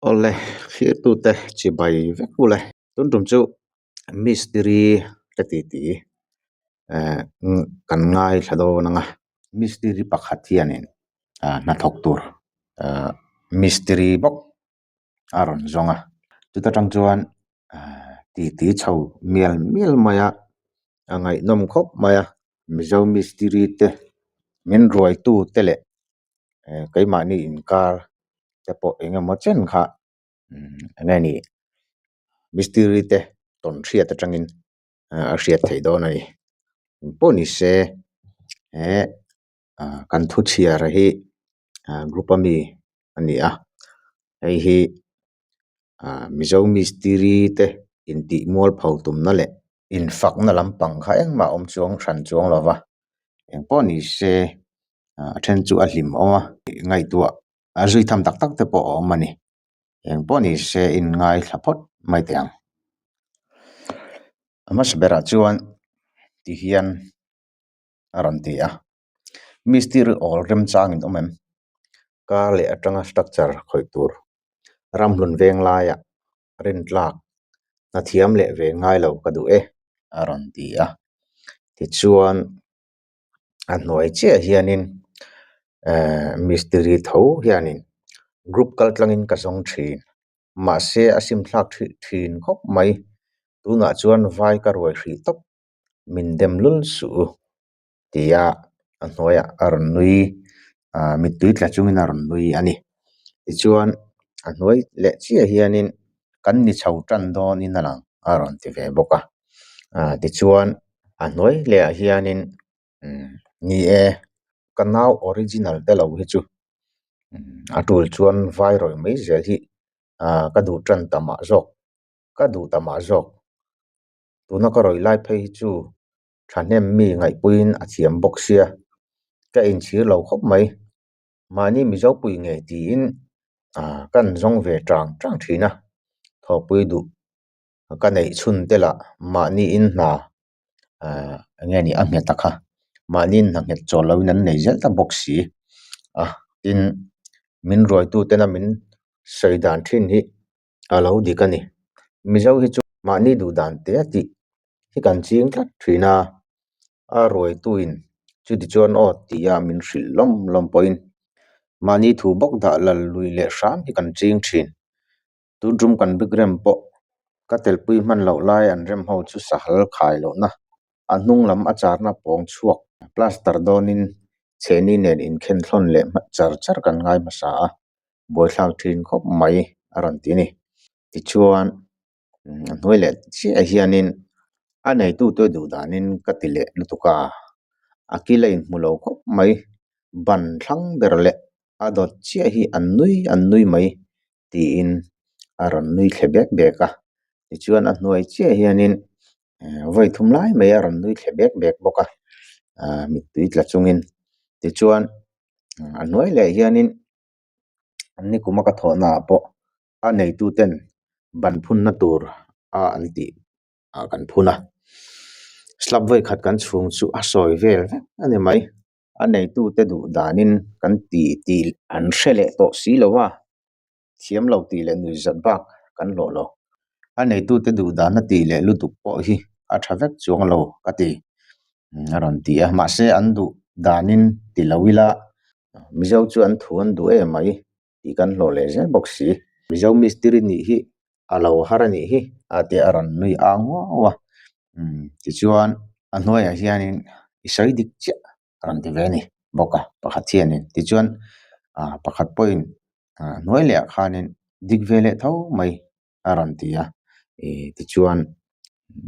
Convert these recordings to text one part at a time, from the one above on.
Awle, thirtute chibai vek ule. Tun tum chu mistiri ka ti ti eh kan ngaithla dawn ang a. Mistiri pakhat hianin hnathawk tur mistiri bawk a rawn zawng a. Chuta tang chuan titi chho mial mial mai a, a ngaihnawm khawp mai a. Mizo mistiri te min ruaitu te leh keimahni inkar te pawh eng emaw chen kha eng nge ni mistiri te tawn hriat atangin a hriat theih dawn a ni. Engpawh ni se he kan thu chhiar hi group a mi a ni a hei hi Mizo mistiri te intih mualpho tumna leh infakna lampang kha engmah a awm chuang hran chuang lo va engpawh ni se a then chu a hlim awm a ngaihtuah a zui tham tak tak te pawh a awm a ni engpawh ni se inngaithla phawt mai teh ang. A hmasa berah chuan ti hian a rawn ti a mistiri awl remchangin awm em? Kar leh atanga structure khawih tur ramhlun veng laiah rintlak hna thiam leh ve ngai lo ka duh e a rawn ti a tichuan a hnuai chiah hianin ehh mistiri tho hianin group kal tlangin ka zawng thin mahse a sim thlak thin khawp mai tunah chuan vai ka ruai hrih tawp min dem lul suh u tia a hnuaiah a rawn nui ah mittui tla chungin a rawn nui a ni tichuan a hnuai leh chiah hianin kan ni chho tan dawnin a lang a rawn ti ve bawk a ah tichuan a hnuai leh ah hianin umm ni e ka nau original te lo hi chu a tul chuan vai rawih mai zel hi ah ka duh tan ta mah zawk ka duh ta mah zawk tuna ka rawih lai phei hi chu thahnem mi ngaihpuiin a thiam bawk sia ka inchhir lo khawp mai mahni Mizo pui ngei tiin ah kan zawng ve tang tang thin a thawhpui duh ka neih chhun te lah mahniin hna ah eng nge ni a nghet a kha mahniin hna nghet chawl loin an nei zel ta bawk si a tin min ruaitu tena min sawi dan thin hi a lo dik a ni. Mizo hi chu mahni duh dan te a tih hi kan ching tlat thin a, a ruaituin chutichuan aw tia min hrilh lawm lawm pawhin mahni thu bawk dah lal lui leh hram hi kan ching thin. Tun tum kan bik rem pawh ka telpui hman loh lai an rem ho chu sahal khai lohna a hnung lam a charna pawng chhuak plaster dawnin chhehni nen inkhen thlawn leh char char kan ngai hmasa a. buaithlak thin khawp mai a rawn ti a ni tichuan a hnuai leh chiah hianin a neitute duh danin ka ti leh lutuk a a kil a inhmu lo khawp mai ban thlang ber leh a dawt chiah hi an nui an nui mai tiin a rawn nui thle bek bek a tichuan a hnuai chiah hianin vawi thum lai mai a rawn nui thle bek bek bawk a ah mittui tla chungin tichuan a hnuai leh hianin nikuma ka thawhna ah pawh a neitu ten ban phunna tur a an tih ah kan phun a slab vawi khat kan chhung chu a sawi vel vek a ni mai a neitu te duh danin kan ti tih an hre leh tawh si lo a thiam lo tih leh nuih zat bak kan hlawh lo a neitu te duh dana tih leh lutuk pawh hi a tha vek chuang lo ka ti a rawn ti a mahse an duh danin ti lo ila Mizo chu an thu an duh em mai tih kan hlawh leh zel bawk si. Mizo mistiri nih hi a lo har a nih hi a tia a rawn nui ang uau a tichuan a hnuaiah hianin i sawi dik chiah a rawn ti ve a ni bawk a pakhat hianin tichuan ah pakhat pawhin ah hnuai leh ah khanin dik ve leh tho mai a rawn ti a ih tichuan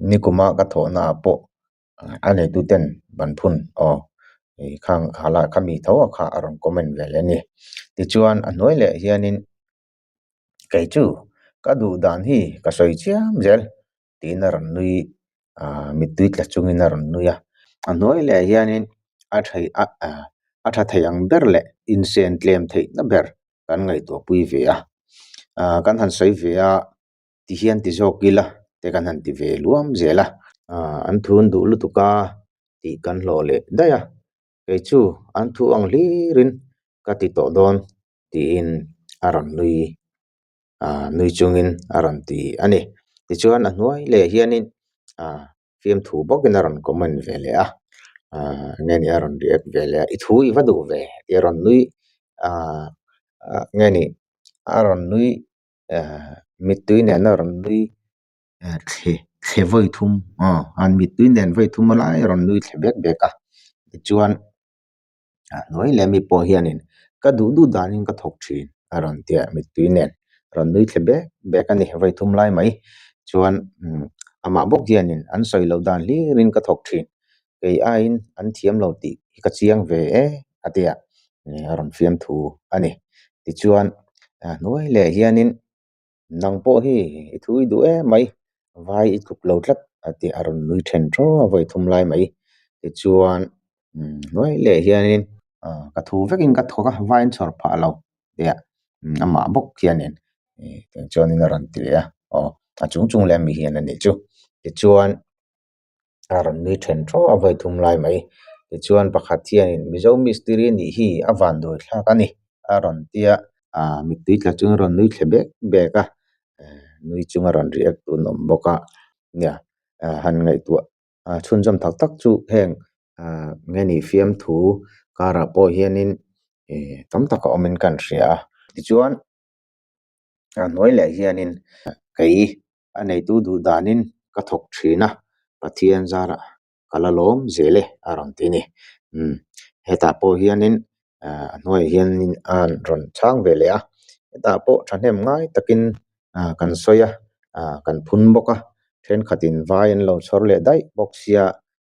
nikuma ka thawhna ah pawh a neitu ten ban phun aw ih khang khala khami tho a kha a rawn comment ve leh a ni tichuan a hnuai leh hianin kei chu ka duh dan hi ka sawi chiam zel tiin a rawn nui ah mittui tla chungin a rawn nui a a hnuai leh hianin a thei a ah a tha thei ang ber leh insen tlem theihna ber kan ngaihtuah pui ve a ah kan han sawi ve a. ti hian ti zawk ila te kan han ti ve luam zel a ah an thu an duh lutuk a tih kan hlawh leh daih a kei chu an thu ang hlirin ka ti tawh dawn tiin a rawn nui Aaa nui chungin a rawn ti a ni. Tichuan a hnuai leh hianin aaa fiamthu bawkin a rawn comment ve leh a, aaa nge ni a rawn react ve leh a, i thu i va duh ve tih a rawn nui aaa nge ni a rawn nui aaa mittui nen a rawn nui thle thle vawi thum aw an mittui nen vawi thum lai a rawn nui thle bek bek a tichuan a hnuai leh mi pawh hianin ka duh duh danin ka thawk thin a rawn ti a mittui nen rawn nui thle bek bek a ni vawi thum lai mai chuan amah bawk hianin an sawi loh dan hlirin ka thawk thin kei aiin an thiam lo tih hi ka chiang ve e a ti a a rawn fiamthu a ni tichuan a hnuai leh hianin. Nang pawh hi i thu i duh em mai, vai i tluk lo tlat a ti a rawn nui then thaw a vawi thum lai mai. Tichuan hnuai leh hianin ka thu vekin ka thawk a, vai an chhawr phah lo tia amah bawk hianin tiang chuanin a rawn ti leh a, aw a chung chung leh ami hian a nih chu. Tichuan. a rawn nui then thaw a vawi thum lai mai tichuan pakhat hianin Mizo mistiri nih hi a van dawi thlak a ni a rawn ti a ah mittui tla chu a rawn nui thle bek bek a nui chunga rawn react tu an awm bawk a nia han ngaihtuah chhunzawm tak tak chu heng ah nge ni fiamthu karah pawh hianin ih tam tak a awmin ka hria a tichuan. A hnuai leh hianin kei a neitu duh danin ka thawk thin a, Pathian zarah ka la lawm zel e a rawn ti a ni. Umm hetah pawh hianin ah a hnuaiah hianin a rawn chhang ve leh a, hetah pawh thahnem ngai takin ah kan sawi a, ah kan phun bawk a, thenkhatin vai an lo chhawr leh daih bawk sia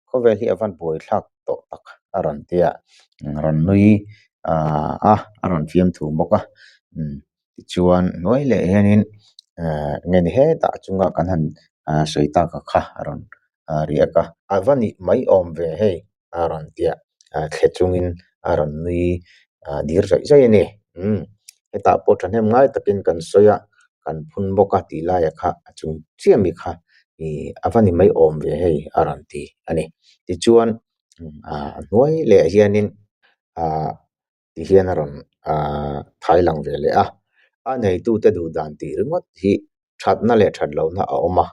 khawvel hi a van buai thlak tawh tak a rawn ti a, rawn nui ah a a rawn fiamthu bawk a tichuan hnuai leh hianin ah nge ni hetah chunga kan han ah sawi tak a kha a rawn riak a, a va nih mai awm ve hei a rawn ti a, thle chungin a rawn nui ah dir zawih zawih a ni hetah pawh thahnem ngai takin kan sawi a kan phun bawk a tih laiah kha a chung chiah mi kha ih a va ni mai awm ve hei a rawn ti a ni tichuan ah a hnuai leh hianin ah ti hian a rawn ah thai lang ve leh a a neitute duh dan tih ringawt hi thatna leh that lohna a awm a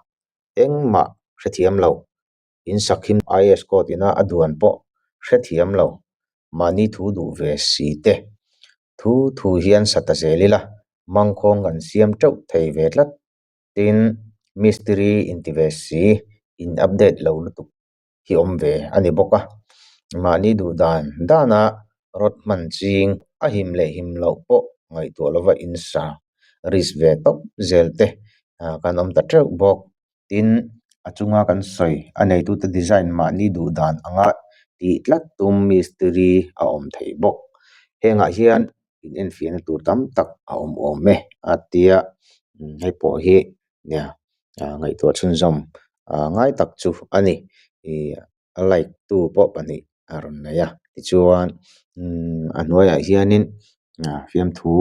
engmah hrethiam lo insak him IS code ina a duan pawh hrethiam lo mahni thu duh ve si te thu thu hian sa ta zel ila mangkhawng kan siam teuh thei ve tlat tin mistiri inti ve si in update lo lutuk hi awm ve a ni bawk a mahni duh dan dana rawt hman ching a him leh him loh pawh ngaihtuah lova insa risk ve tawp zel te kan awm ta teuh bawk. Tin, a chunga kan sawi a neitute design mahni duh dan anga tih tlat tum mistiri a awm thei bawk. Hengah hian in enfiahna tur tam tak a awm awm e a tia hei pawh hi nia ngaihtuah chhunzawm ngai tak chu a ni. Ih a like tu pawh pahnih a rawn nei a tichuan a hnuaiah hianin fiamthu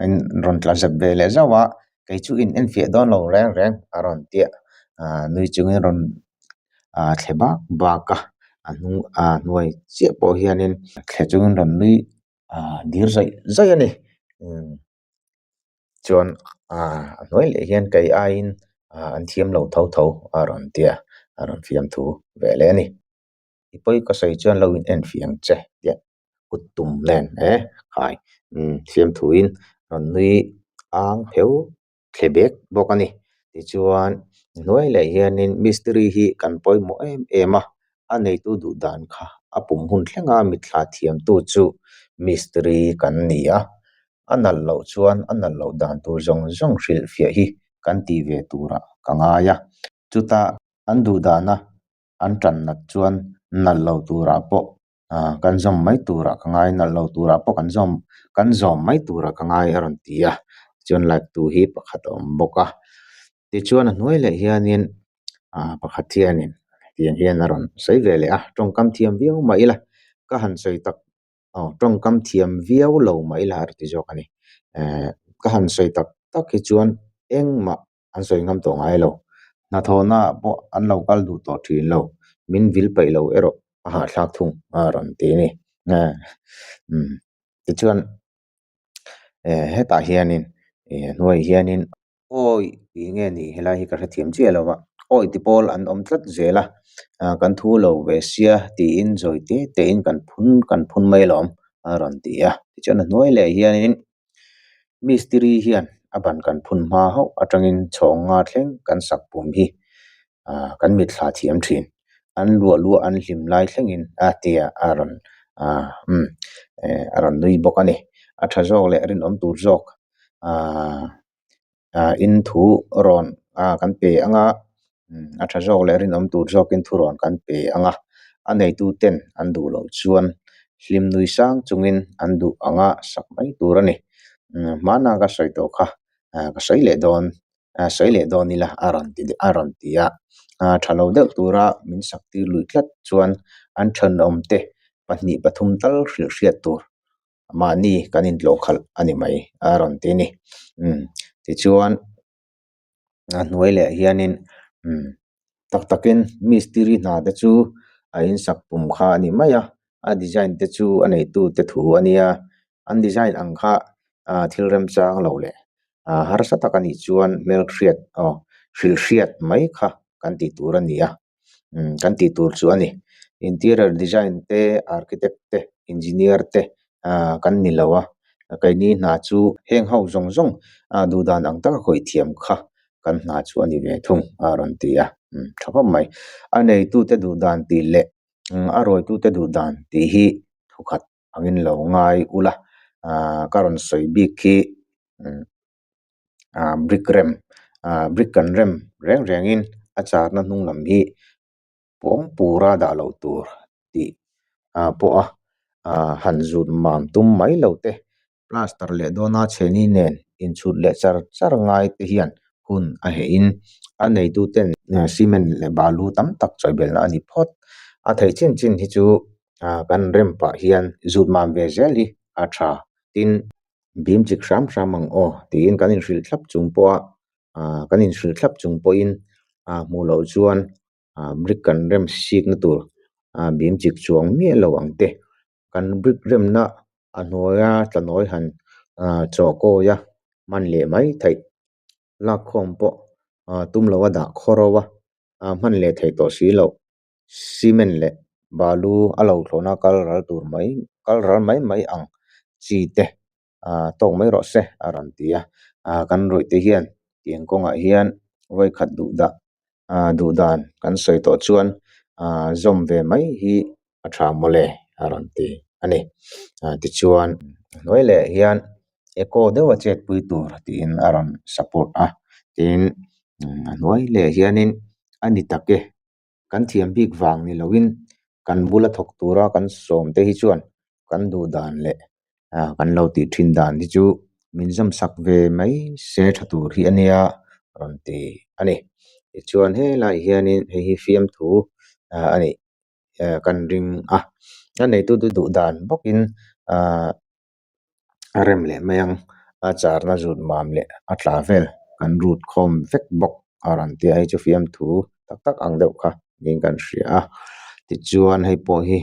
a rawn tla zep ve leh zauh a kei chu in enfiah dawn lo reng reng a rawn ti a nui chungin rawn thle bak bak a a hnung a hnuai chiah pawh hianin thle chungin rawn nui dir zawih zawih a ni chuan a hnuai leh hian kei aiin an thiam lo tho tho a rawn ti a a rawn fiamthu ve leh a ni. I pawi ka sawi chuan lo in enfiah ang che tia kut tum nen e khai fiamthuin rawn nui ang pheu thle bek bawk a ni. Tichuan hnuai leh hianin mistiri hi kan pawimawh em em a, a neitu duh dan kha a pum hun thlenga mitthla thiamtu chu mistiri kan ni a, a nalh loh chuan a nalh loh dan tur zawng zawng hrilhfiah hi kan tih ve turah ka ngai a. Chutah an duh dana an tan nat chuan nalh lo turah pawh ah kan zawm mai turah ka ngai nalh lo turah pawh kan zawm kan zawm mai turah ka ngai a rawn ti a chuan like tu hi pakhat a awm bawk a tichuan a hnuai leh hianin ah pakhat hianin tiang hian a rawn sawi ve leh a tawngkam thiam viau mah ila ka han sawi tak aw tawngkam thiam viau lo mah ila a ti zawk a ni eh ka han sawi tak tak hi chuan engmah an sawi ngam tawh ngai lo. Hnathawhna ah pawh an lo kal duh tawh thin lo, min vil peih lo erawh a hahthlak thung a rawn ti a ni. Umm tichuan hetah hianin hnuaiah hianin. Awi tih nge ni helai hi ka hrethiam chiah lo a, awi ti pawl an awm tlat zel a, kan thu lo ve sia tiin zawi te tein kan phun kan phun mai alawm a rawn ti a. Tichuan a hnuai leh hianin mistiri hian a ban kan phun hma hauh atangin chhawng nga thleng kan sak pum hi kan mitthla thiam thin. An luah luah an hlim lai thlengin a tia a rawn umm a rawn nui bawk a ni. A tha zawk leh rinawm tur zawk in thu rawn kan pe ang a, a tha zawk leh rinawm tur zawkin thu rawn kan pe ang a, a neitu ten an duh loh chuan hlim nui sang chungin an duh anga sak mai tur a ni. Hmana ka sawi tawh kha ka sawi leh dawn sawi leh dawn ila a rawn ti a rawn ti a, tha lo deuh tura min sak tir luih tlat chuan an thenawm te pahnih pathum tal hrilh hriat tur mahni kan intlawh khalh a ni mai a rawn ti a ni. Umm tichuan a hnuai leh hianin umm tak takin mistiri hna te chu a insak pum kha a ni mai a, a design te chu a neitu te thu a nia, an design ang kha thil remchang lo leh harsa tak a nih chuan hmelhriat aw hrilhhriat mai kha kan tih tur a ni a. umm kan tih tur chu a ni interior design te architect te engineer te ah kan ni lo a keini hna chu heng ho zawng zawng ah duh dan ang taka khawih thiam kha kan hna chu a ni ve thung a rawn ti a umm tha khawp mai a neitute duh dan tih leh a rawitute duh dan tih hi thukhat angin lo ngai ula ah ka rawn sawi bik khi umm. Ah brick rem ah brick kan rem reng rengin a charna hnung lam hi pawng pura dah loh tur tih ah pawh a ah han zut mam tum mai lo te plaster leh dawna chhehni nen inchhut leh char char ngai te hian hun a heh in a neitu ten cement leh balu tam tak chawibelhna a ni phawt a theih chin chin hi chu ah kan rem pah hian zut mam ve zel hi a tha tin. Bim chik hram hram ang aw tiin kan inhrilh thlap chung pawha ah kan inhrilh thlap chung pawhin ah hmuh loh chuan ah brick kan rem sikna tur ah bim chik chuang miah lo ang te kan brick remna a hnuaia tlanawi han ah chawh kawi a hman leh mai theih lakkhawm pawh ah tum loha dah khaw ro a ah hman leh theih tawh si loh. Cement leh balu a lo thlawhna kal ral tur mai kal ral mai mai ang chi te ah tawk mai rawh se a rawn ti a ah kan rawih te hian tiang kawngah hian vawikhat duh dah ah duh dan kan sawi tawh chuan ah zawm ve mai hi a tha mawle a rawn ti a ni ah tichuan a hnuai leh hian eco deuh a chet pui tur tiin a rawn support a tin a hnuai leh hianin a ni tak e. Kan thiam bik vang ni loin kan bula thawk tura kan sawm te hi chuan kan duh dan leh kan lo tih thin dan hi chu min zawm sak ve mai se tha tur hi a nia rawn ti a ni. Tichuan helaiah hianin hei hi fiamthu a nih kan ring a, a neitute duh dan bawkin ahh a rem leh mai ang a charna zut mam leh a tla vel kan rut khawm vek bawk a rawn ti a hei chu fiamthu tak tak ang deuh kha niin kan hria a tichuan hei pawh hi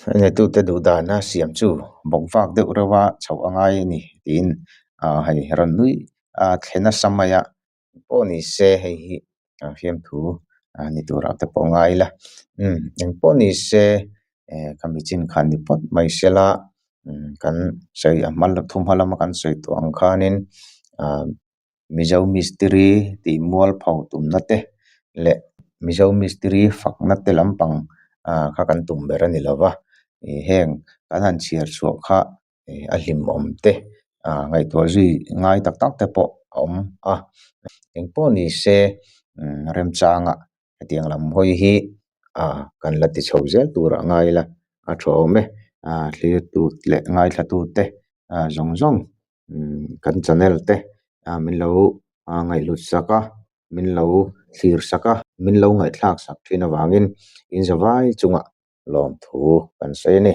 a neitute duh dana siam chu bawk vak deuh reuh a chhoh a ngai a ni tiin ah hei rawn nui a thle nasa mai a. Pawh ni se hei hi fiamthu ni turah te pawh ngai ila umm eng pawh ni se eh ka mi chin khan ni phawt mai sela umm kan sawi a hma thu hma lama kan sawi tawh ang khanin ah Mizo mistiri tih mualpho tumna te leh Mizo mistiri fakna te lampang ah kha kan tum ber a ni lova ih heng kan han chhiar chhuah kha. a hlimawm te ah ngaihtuah zui ngai tak tak te pawh a awm a engpawh ni se remchanga hetiang lam hawi hi ah kan la ti chho zel tur a ngai ila a tha awm e ah thlir tu leh ngaithla tu te ah zawng zawng kan channel te ah min lo ngaihhlut sak a min lo thlir sak a min lo ngaihthlak sak thin avangin in zavai chungah lawmthu kan sawi a ni.